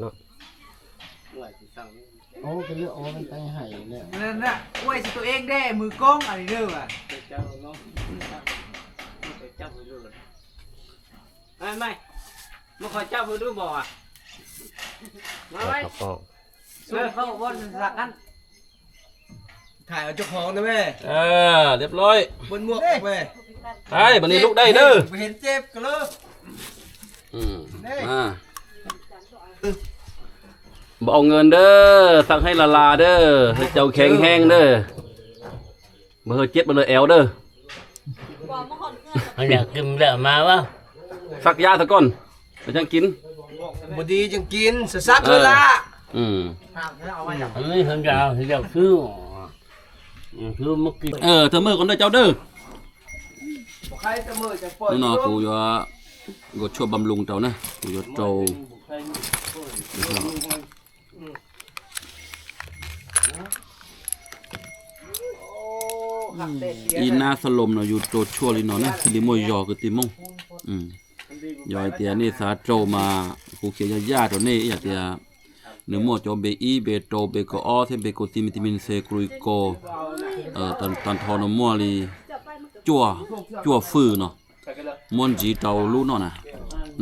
ເນາະ. ໂອ້ ກໍເລືອກເອົາມັນໄປໃຫ້ແລ້ວ ນັ້ນນະ. ອວຍໃສ່ຕົວເອງແດ່ ມືກ້ອງອັນນີ້ເດີວ່າ. ໄປໆ ມາຂໍຈັບເບິ່ງດູບໍ່ວ່າ. ມາໄວ້ ເອົາເຂົ້າບໍ່ສັກກັນ. ຖ່າຍເອົາເຈົ້າຂອງນະແມ່. ເອີ ລຽບຮ້ອຍ ເບິ່ງໝວກແມ່. ໄປ ບັດນີ້ລຸກໄດ້ເດີ. ບໍ່ເຫັນເຈັບກະເລີ. ອືມ ມາ ບໍ່ເອົາເງິນເດີ ສັກໃຫ້ຫຼາໆເດີ ໃຫ້ເຈົ້າແຂງແຮງເດີ. ບໍ່ເຮີເຈັບ ບໍ່ເຮີແອວເດີ. ມັນຢາກກິນແລ້ວມາວະ. ສັກຢາສາກ່ອນ ແລ້ວຈັ່ງກິນ. ບໍ່ດີຈັ່ງກິນ ສັກໆເລີຍລະ. ອືມ ອັນນີ້ເພິ່ນຈະເອົາ ຊິຢາກຊື້ ຊື້ມາກິນ. ເອີ ເທີເມີກ່ອນເດີເຈົ້າເດີ. ບໍ່ໃຄເທີເມີຈະປ່ອຍ ເນາະ. ກູຢາ ກູຊ່ວຍບຳລຸງເຈົ້ານະ ກູຢາໂຕ. ອີນາສະຫຼົມເນາະ ຢູ່ໂຕຊົ່ວລີເນາະນະ ລີໂມຢໍຄືຕິມົງ. ອືມ ຢໍເຕຍນີ້ສາໂຕມາ ຄູຂຽວຢາໂຕນີ້ ຢາເຕຍ ເນື້ອໝູ ໂຈເບອີ ເບໂຕ ເບໂກອອ ເທເບໂກ ຕີມິນ ຕີມິນ ເຊ ກຣູຍໂກ ເອີ ຕັນ ຕັນທອນ ເນື້ອໝູລີ ຈົວ ຈົວຟືເນາະ. ມ່ວນຈີເຕົາລູເນາະນະ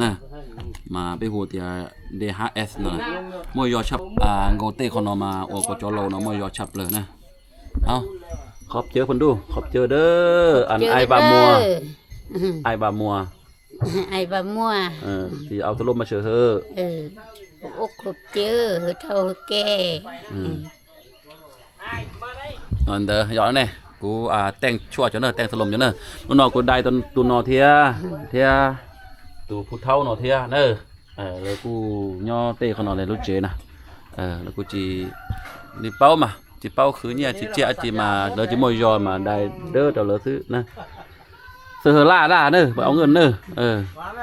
ນະ ມາໄປໂຫດຢາເດຮາເອສເນາະນະ ມວຍຢໍຊັບ ອ່າ ໂກເຕຂອງເນາະ ມາໂອກະຈໍໂລເນາະ ມວຍຢໍຊັບເລີຍນະ. ເອົາ ຂອບເຈີເພິ່ນດູ ຂອບເຈີເດີ ອັນອ້າຍບາມົວ ອ້າຍບາມົວ ອ້າຍບາມົວ ເອີ ທີ່ເອົາຕະລົມມາເຊີເຮີ ເອີ ຂອບອົກຂອບເຈີເຮີເຖົ້າເຮີແກ່ ອືມ. ອັນເດີ ຢອກແນ່ ກູ ອ່າ ແຕ່ງຊົ່ວເຈົ້າເນີ ແຕ່ງສະຫຼົມເຈົ້າເນີ ໜູໜໍ ກູໄດ້ຕູໜໍເທຍ ເທຍ ຕູຜູ້ເຖົ້າໜໍເທຍເນີ ເອີ ແລ້ວກູຍໍເຕຂອງໜໍເລີຍລູກເຈນະ ເອີ ແລ້ວກູຈີ ນີ້ເປົ້າມາ ຈີເປົ້າຄືເນຍ ຈີເຈຍ ຈີມາ ເລີຈີມວຍຢໍມາໄດ້ເດີ ເຈົ້າເລີຊື້ນະ. ເຊີເຮີຫຼ້າຫຼ້າເນີ ໄປເອົາເງິນເນີ ເອີ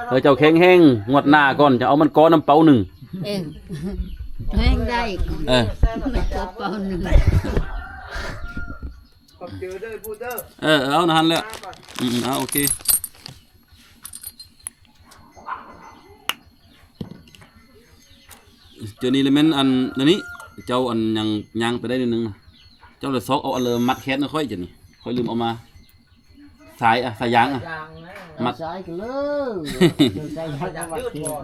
ເອີ ເຈົ້າແຂງແຮງ ງວດໜ້າກ່ອນຈະເອົາມັນກໍນຳເປົາໜຶ່ງ ເອີ ແຮງໄດ້ ເອີ ມັນກໍເປົາໜຶ່ງ ເອີ ເອົາຫັ້ນແຫຼະ ອືມ ເອົາ ໂອເຄ. ເຈົ້ານີ້ລະແມ່ນອັນ ອັນນີ້ ເຈົ້າອັນຍັງຍ່າງໄປໄດ້ໜ້ອຍໜຶ່ງນະ ເຈົ້າລະຊອກເອົາອັນເລີມັດແຂນໃຫ້ຂ້ອຍ ເຈົ້ານີ້ ຂ້ອຍລືມເອົາມາ ສາຍ ອະ ສາຍຢາງ ອະ ມັດ ສາຍກະເລີ ສາຍຢາງ ມັດແຂນ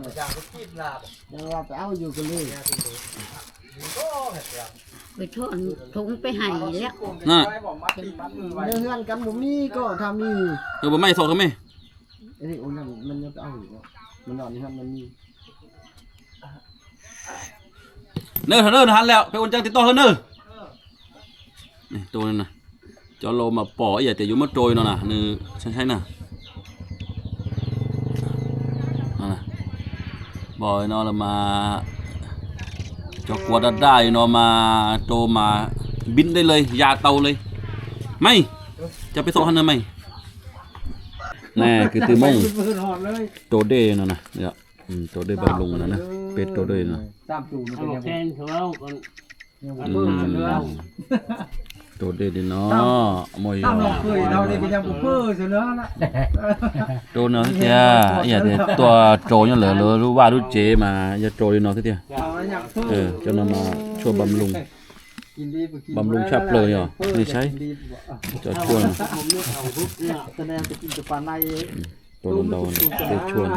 ຍັງວ່າໄປເອົາຢູ່ກະເລີ ໄປຖອນຖົງໄປໃຫ້ແລ້ວ ນະ ໃນເຮືອນກັນບໍ່ມີ ກໍຖ້າມີ ເອີ ບໍ່ໄມ້ຊອກທຳໄມ? ອັນນີ້ ໂອ້ ນັ້ນມັນຍັງໄປເອົາຢູ່ເນາະ ມັນນອນໃນຫັ້ນມັນມີ ເນີ ເນີ ຫັ້ນແລ້ວ ໄປໂອນຈັງຕິດຕໍ່ເຮີເນີ ນີ້ໂຕນີ້ນະ ເຈົ້າໂລມາປໍອີ່ຫຍັງແຕ່ຢູ່ມາໂຕຍເນາະນະ ນີ້ ໃຊ່ໆນະ ນັ້ນນະ ບໍເນາະ ແລ້ວມາ ເຈົ້າກວດດາດາຢູ່ເນາະ ມາໂຕມາບິນໄດ້ເລີຍ ຢາເຕົາເລີຍ ໄມ້ ຈະໄປຊອກຫັ້ນນະໄມ້ ແນ່ ຄືຕື່ມົງ ໂຕເດເນາະນະ ອືມ ໂຕເດີບຳລຸງນັ້ນນະ ເປັດໂຕເດີນະ ສາມຕູມັນເປັນຫຍັງ ແກງເຂົາເວົ້າກັນ ອືມ ເບິ່ງເລີຍ ໂຕເດັດເນາະ ມວຍ ຕາມລອງເຄີຍເຮົານີ້ກໍຍັງບໍ່ເພີ້ຊະເນາະ ໂຕເນາະເທື່ອ ຢ່າແຕ່ຕົວໂຕຍັງເຫຼືອ ຫຼືວ່າລູກເຈມາ ຢ່າໂຕເນາະເທື່ອ ເອີ ເຈົ້ານຳມາຊ່ວຍບຳລຸງ ບຳລຸງຊາບເລີຍເນາະ ນີ້ໃຊ້ ເຈົ້າຊ່ວຍ ໂຕດຳໆ ເຈົ້າຊ່ວຍ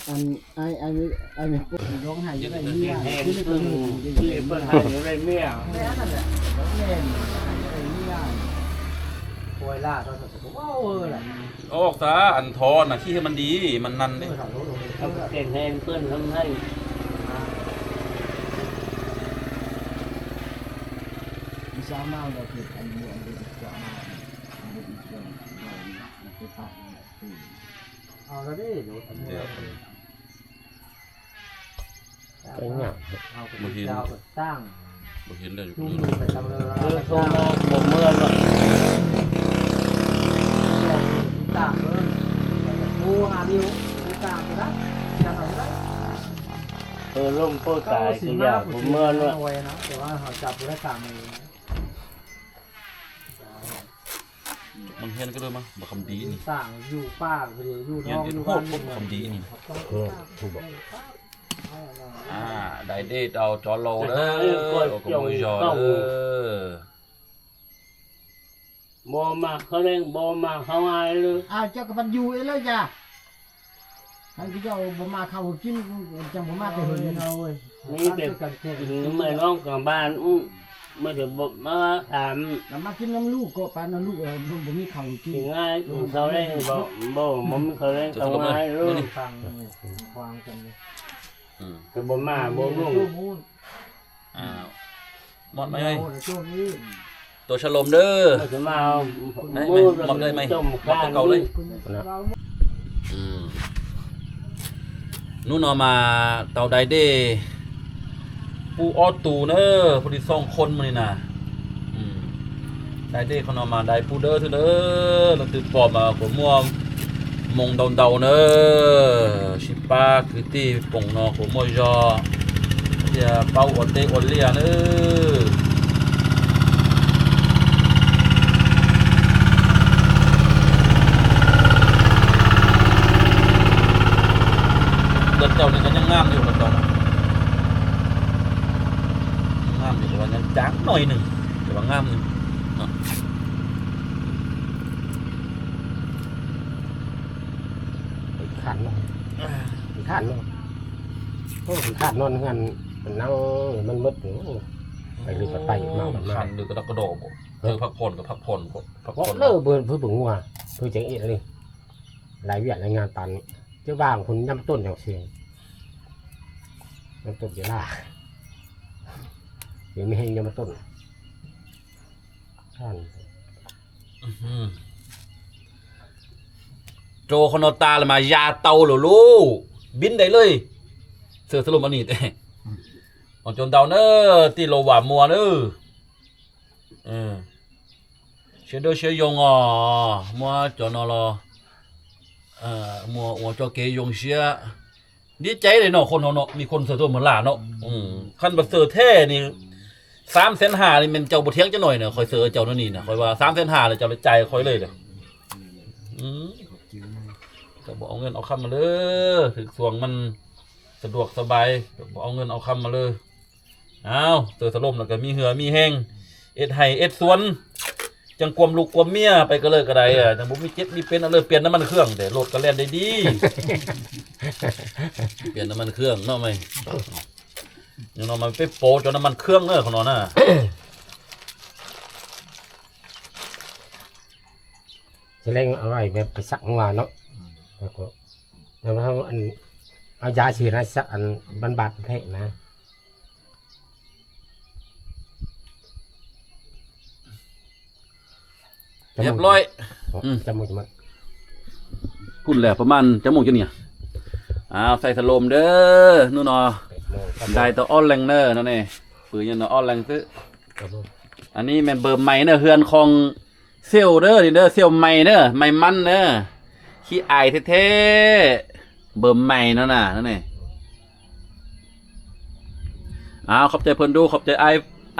ອັນ ອ້າຍ ອ້າຍ ອ້າຍ ແມ່ນ ຮ້ອງໄຫ້ຢູ່ໃນເມຍ ແຮງເພິ່ນ ເພິ່ນໃຫ້ຢູ່ໃນເມຍ ໂອ້ຍ ລາດ ເວົ້າເລີຍ ອອກຊະ ອັນທໍ່ນະ ຂີ້ໃຫ້ມັນດີ ມັນນັ້ນເດ້ ເອົາແກງແຮງເພິ່ນທຳໃຫ້ ເອົາລະເດ້ ໂດດ ເອີ ໄປຫຍັງ ເຮົາກໍ ບໍ່ເຫັນ ເຈົ້າກໍຕັ້ງ ບໍ່ເຫັນແລ້ວຢູ່ ຈຸ່ມໄປທາງເລີຍ ເອີ ໂທມາ ບໍ່ເມືອນວ່າ ຕາມເບິ່ງ ໂທຫາເລວ ຕາມໄປໄດ້ ຈຳເອົາໄດ້ ເອີ ລົມໂປດຕາຍ ຄືຢາກບໍ່ເມືອນວ່າ ແຕ່ວ່າເຮົາຈັບບໍ່ໄດ້ຕາມເລີຍ. ມັນຮຽນກໍເລີຍມາ ບັກຄຳດີນີ້ ສ້າງຢູ່ປ່າ ຢູ່ນອກ ຢູ່ບ້ານ ບັກຄຳດີນີ້ ເອີ ຖືກບໍ່ ອ່າ ໄດ້ເດດເອົາຈອໂລເດີ ໂອ້ ກໍບໍ່ຢອເດີ ບໍ່ມາເຂົາແລງ ບໍ່ມາເຂົາງາຍເລີຍ ອ້າວ ເຈົ້າກໍພັດຢູ່ເອງເລີຍຈ້າ. ຄັນເຂົາເຈົ້າບໍ່ມາເຂົ້າກິນ ຈັ່ງບໍ່ມາແຕ່ເຫິງເນາະເວີຍ ມີແຕ່ກິນນຳອ້າຍນ້ອງກາງບ້ານ ອື ບໍ່ໄດ້ບໍ່ມາຖາມ ນຳມາກິນນຳລູກກໍປານນັ້ນ ລູກ ເອີ ບໍ່ມີເຂົ້າກິນ ກິນງ່າຍ ກິນເຂົ້າແລງບໍ່ ບໍ່ ບໍ່ມີເຂົ້າແລງເຂົ້າງາຍເລີຍ ຟັງ ຟັງກັນ ອື ກໍບໍ່ມາບໍ່ລົງ ອ້າວ ໝົດໄໝ ໂຕຊະລົມເດີ ມາເອົາ ໄດ້ໄໝ ໝົດໄດ້ໄໝ ໝົດເກົ່າເລີຍ ອືມ ນູນເນາະ ມາເຕົາໃດເດ ປູອອດຕູເດີ ພໍດີສອງຄົນມື້ນີ້ນະ ອືມ ໄດ້ເດ ເຂົາເນາະ ມາໄດ້ປູເດີ ເດີ ລະຕື່ປອມມາ ກົວມ່ວງ ມົງເດົາໆເດີ ຊິປາຄືຕີປົງນໍໂກໂມຢໍ ເຈຍເປົາໂອເຕໂອເລຍເດີ ເລືອດເຈົ້ານີ້ກໍຍັງງາມຢູ່ ເລືອດເຈົ້ານະ ງາມຢູ່ ແຕ່ວ່າຍັງຈາງໜ້ອຍໜຶ່ງ ແຕ່ວ່າງາມຢູ່ເນາະ. ຂ້ານນອນ ຂ້ານນອນ ໂອ້ ຂ້ານນອນເຮືອນ ມັນນັ່ງ ມັນໝົດ ໂອ້ ໄປເລີຍ ໄປມາ ມາ ຄັນເລີຍກໍດັກກະດໍບໍ່ ເອີ ພັກຜ່ອນກໍພັກຜ່ອນ ພັກຜ່ອນເລີຍ ເບິ່ງ ເບິ່ງງົວ ເພິ່ນຈັ່ງເອດອັນນີ້ ລາຍວຽກລາຍງານປານນີ້ ຈະວ່າງຄົນຍຳຕົ້ນຈັ່ງຊີ້ ຍຳຕົ້ນເວລາ ຍັງມີແຮງຍຳຕົ້ນ ທ່ານ ອື ໂຈຄອນໂນຕາລະມາຢາເຕົາໂລໂລ ບິນໄດ້ເລີຍ ເສືອສະຫຼຸມອັນນີ້ແຕ່ ອອກຈົນເຕົາເນີ ຕີໂລວາມົວເນີ ເອີ ເຊເດີເຊຢົງອໍ ມົວຈໍນໍລໍ ເອີ ມົວ ອັວຈໍເກຢົງເຊຍ ດີໃຈເລີຍເນາະ ຄົນເຮົາເນາະ ມີຄົນເສີໂຕເມືອຫຼ້າເນາະ ອືມ ຄັນບໍ່ເສີແທ້ນີ້ ສາມແສນຫ້າ ນີ້ແມ່ນເຈົ້າບໍ່ຖຽງຈັກໜ້ອຍນະ ຂ້ອຍເສີເຈົ້າແນວນີ້ນະ ຂ້ອຍວ່າ ສາມແສນຫ້າ ແລ້ວເຈົ້າລະຈ່າຍຂ້ອຍເລີຍເດີ ອືມ ເຈົ້າບໍ່ເອົາເງິນເອົາຄຳມາເລີຍ ຖືກສວງມັນສະດວກສະບາຍ ເຈົ້າບໍ່ເອົາເງິນເອົາຄຳມາເລີຍ ອ້າວ ເຕີສະຫຼົມແລ້ວກໍມີເຫື່ອມີແຮງ ເຮັດໄຮ່ເຮັດສວນ ຈັ່ງກວມລູກກວມເມຍໄປກໍເລີຍກໍໄດ້ ຈັ່ງບໍ່ມີເຈັບມີເປັນ ເອົາເລີຍ ປ່ຽນນ້ຳມັນເຄື່ອງແດ່ ລົດກໍແລ່ນໄດ້ດີ ປ່ຽນນ້ຳມັນເຄື່ອງເນາະ ແມ່ນ ຢ່າງນ້ອຍມັນໄປໂປະເຈົ້ານ້ຳມັນເຄື່ອງເດີ ຂອງນ້ອຍນະ ສະແລງເອົາໄວ້ແບບໄປສັກຫົວເນາະ ແລ້ວກໍ ແລ້ວເຮົາອັນ ເອົາຢາສີນະ ສັກອັນບາດແຜລະນະ ຮຽບຮ້ອຍ ອືມ ຈັກໂມງ ຈັກໂມງ ພຸ້ນແຫຼະ ປະມານຈັກໂມງ ຈັກນີ້ ອ້າວ ໃສ່ສະຫຼົມເດີ ນູ່ນເນາະ ໄດ້ແຕ່ອອນແລງເດີ ນັ້ນເອ ປືນຍັງເນາະ ອອນແລງຊື້ ອັນນີ້ແມ່ນເບີໃໝ່ເດີ ເຮືອນຂອງ ຊຽວເດີ ນີ້ເດີ ຊຽວໃໝ່ເດີ ໃໝ່ມັນເດີ ຂີ້ອາຍແທ້ໆ ເບີໃໝ່ນັ້ນນະ ນັ້ນນີ້ ອ້າວ ຂອບໃຈເພິ່ນດູ ຂອບໃຈອ້າຍ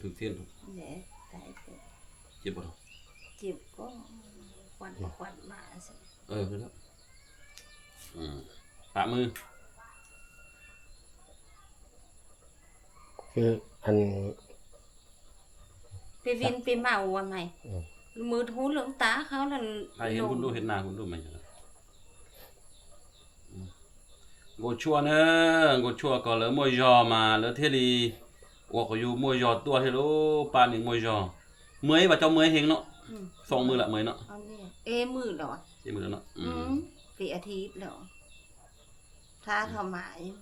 ບໍ່ຖືກເສັ້ນ. ແຫຼະ ຕາຍເຕີບ. ເຈັບບໍ່? ເຈັບກໍຄວັນຄວັນມາຊັ້ນ. ເອີ ແລ້ວ ອືມ ປະມື. ຄືອັນ ໄປວິນໄປເມົາວ່າໃໝ່ ອືມ ມືດຫູເຫຼືອງຕາເຂົານັ້ນ. ໃຜເຫັນ ໂດນ ຄຸນດູ ເຫັນໜ້າຄຸນດູໃໝ່. ອືມ ງົດຊົ່ວເນີ ງົດຊົ່ວກໍເລີຍມົວຢໍ່ມາເລີຍເທລີ ອວກກໍຢູ່ມົວຢໍ່ຕົວເທໂລ ປານນີ້ມົວຢໍ່. ເມື່ອຍວ່າເຈົ້າເມື່ອຍເຮງເນາະ. ອືມ ສອງມື້ລະເມື່ອຍເນາະ. ອັນນີ້ເອ ມື້ແລ້ວ ເອ ມື້ແລ້ວເນາະ. ອືມ ອືມ ເປັນອາທິດແລ້ວ. ຖ້າເຂົາມາຢູ່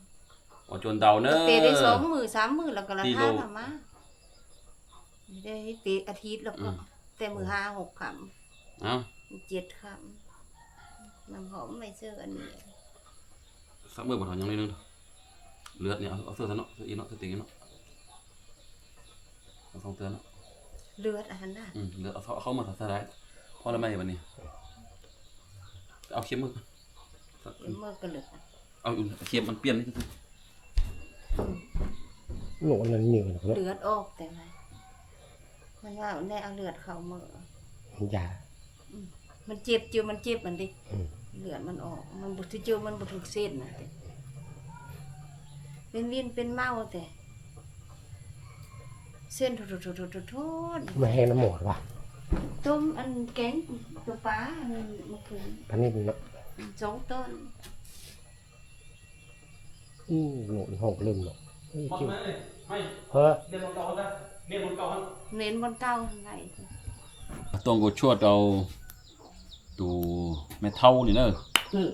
ອໍ ຈົນເດົາເນີ ເປໄດ້ສອງມື້ສາມມື້ແລ້ວກໍລະ ຕີໂລ ຖ້າເຂົາມາ ໄດ້ເປອາທິດແລ້ວກໍ ອືມ ແຕ່ມື້ ອືມ ຫ້າຫົກຄ່ຳ ເອົ້າ ເຈັດຄ່ຳ ນຳເຂົາໄປເຊີອັນນີ້ ສັກມື້ບໍ່ເທົ່າ ຍັງໜ້ອຍໜຶ່ງ ເລືອດນີ້ ເອົາ ເອົາເສີຊະເນາະ ເສີອີກເນາະ ເສີຕີງເນາະ ເອົາສອງເທື່ອເນາະ ເລືອດອັນນັ້ນນະ ອືມ ເລືອດ ເອົາເຂົ້າ ເອົາເຂົ້າມາຊະໄດ້ ພໍລະໄໝບັດນີ້ ເອົາເຂັມມື ເຂັມມືກໍເລືອດ ເອົາເຂັມມັນປ່ຽນນີ້ ໂລກອັນນັ້ນມີເນາະ ເລືອດອອກແຕ່ວ່າ ມັນວ່າແນະເອົາເລືອດເຂົ້າມື ມັນຢາ ອືມ ມັນເຈັບ ເຈີມັນເຈັບຫັ້ນເດ ອືມ ເລືອດມັນອອກ ມັນບໍ່ຖືກ ເຈີມັນບໍ່ຖືກເສັ້ນຫັ້ນເດ ເປັນວິນເປັນເມົາແຕ່ ເສັ້ນໂທດໆ ມາແຮງນ້ຳໝໍດວ່າ ຕົ້ມອັນແກງຕົວປາ ອັນມື້ຄືນ ປານິນເນາະ ສອງຕອນ ອືມ ໂລກຫ້ອງເລີ່ມເນາະ ເອີ ເຈັບ ເອີ ເນນບ່ອນເກົ່າຫັ້ນນະ ເນນບ່ອນເກົ່າຫັ້ນ ເນນບ່ອນເກົ່າຫັ້ນໄດ້ ຕ້ອງໂກຊວດເອົາໂຕແມ່ເຖົ້ານີ້ເດີ ອືມ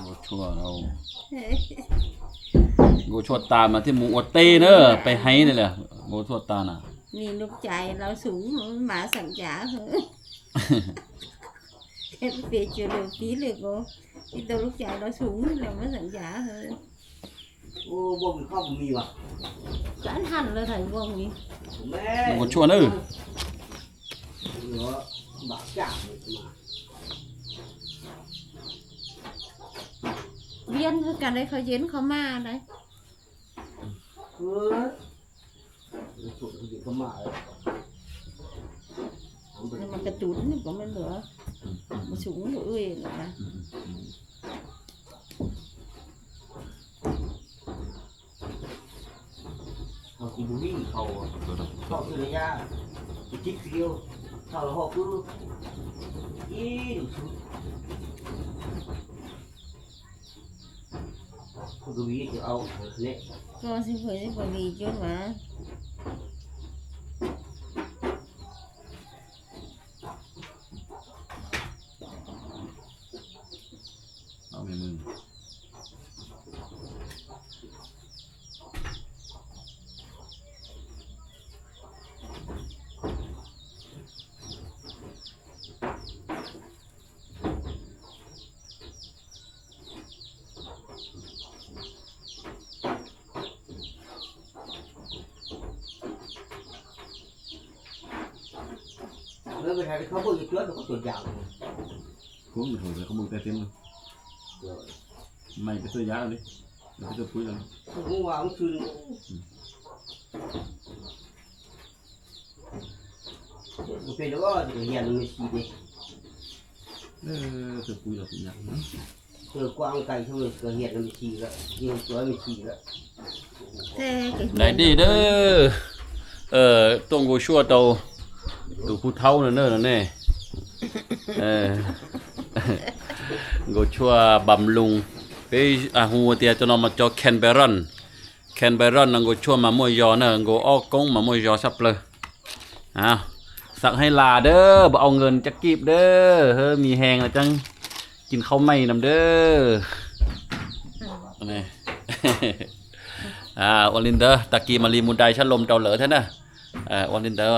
ໂກຊວດເອົາ ໂກຊວດຕາມາທີ່ໝູ່ອວດເຕ້ເດີ ໄປໄຫນີ້ແຫຼະ ໂກຊວດຕານະ ນີ້ລູກຊາຍລາວສູງ ມາສັງຢາເຮີ ເປັນເປຈູເລີປີເລີໂກ ມີແຕ່ລູກຊາຍລາວສູງ ແລ້ວມາສັງຢາເຮີ ໂອ້ ບ່ວງເຂົ້າບໍ່ມີຫວາ ຈານຫັ້ນເລີຍໄຖບ່ວງນີ້ ແມ່ ບໍ່ຊວນເອີ ເນາະ ບາກຈ້າມາ ວຽນຄືກັນໄດ໋ ເຂົາເຢັນເຂົາມາໄດ໋ ເອີ ມັນກະຕຸ້ນນີ້ບໍ່ແມ່ນເຫຼືອ ອືມ ບໍ່ສູງບໍ່ເອີຍນະ ອືມ ເຮົາຊິບໍ່ວິ່ງເຂົ້າ ເຂົ້າຄືໄລຍະ ໄປຕິດຄືດຽວ ເຂົ້າແລ້ວຮອບຄື ອີ່ ຜູ້ກະວີຈະເອົາເລະ ກໍຊິເຜີຍບໍ່ດີຈົນວ່າ ເອົາແມ່ມຶງ ເອີ ໄປຫາເຂົາເບິ່ງຢູ່ຕົວະ ເຂົາຕົວະຢາວ ຄົງເຂົາເບິ່ງແຕ່ເຕັມເລີຍ ໂດຍ ໄໝ່ໄປເຊີຢາເອົາເດ້ ໄປເຊີປຸຍເອົາເດ້ ຮູ້ວ່າມັນຄືນ ອືມ ບໍ່ເປັນດອກ ຈະຮຽນນຳແມ່ຊີເດ້ ເອີ ເຊີປຸຍເອົາເປັນຫຍັງ ເອີ ກວ້າງໄກເທົ່າໃດກໍຮຽນນຳແມ່ຊີລະ ຮຽນຕົວະແມ່ຊີລະ ແຕ່ກໍຮຽນ ໄດ້ດີເດີ ເອີ ຕ້ອງໂກຊວດເອົາ ໂຕຜູ້ເຖົ້ານັ້ນເດີ ນັ້ນແນ່ ເອີ ໂກຊວດບຳລຸງ ເອີ ອາ ຮູ້ຕຽ ຈະນອນມາຈໍແຄນເບຣອນ ແຄນໄບຣອນ ນາງໂກຊົວມາມົ້ຍຢໍເນີ ໂກອອກກົງມາມົ້ຍຢໍສັບເລີ ອ້າວ ສັກໃຫ້ຫຼ້າເດີ ບໍ່ເອົາເງິນຈັກກີບເດີ ເຮີ ມີແຮງແລ້ວຈັ່ງກິນເຂົ້າໃໝ່ນຳເດີ ນີ້ ອາ ອວນລິນເດີ ຕາກີມາລີມູນໄດຊະລົມເຕົາເລີແທ້ນະ ອາ ອວນລິນເດີ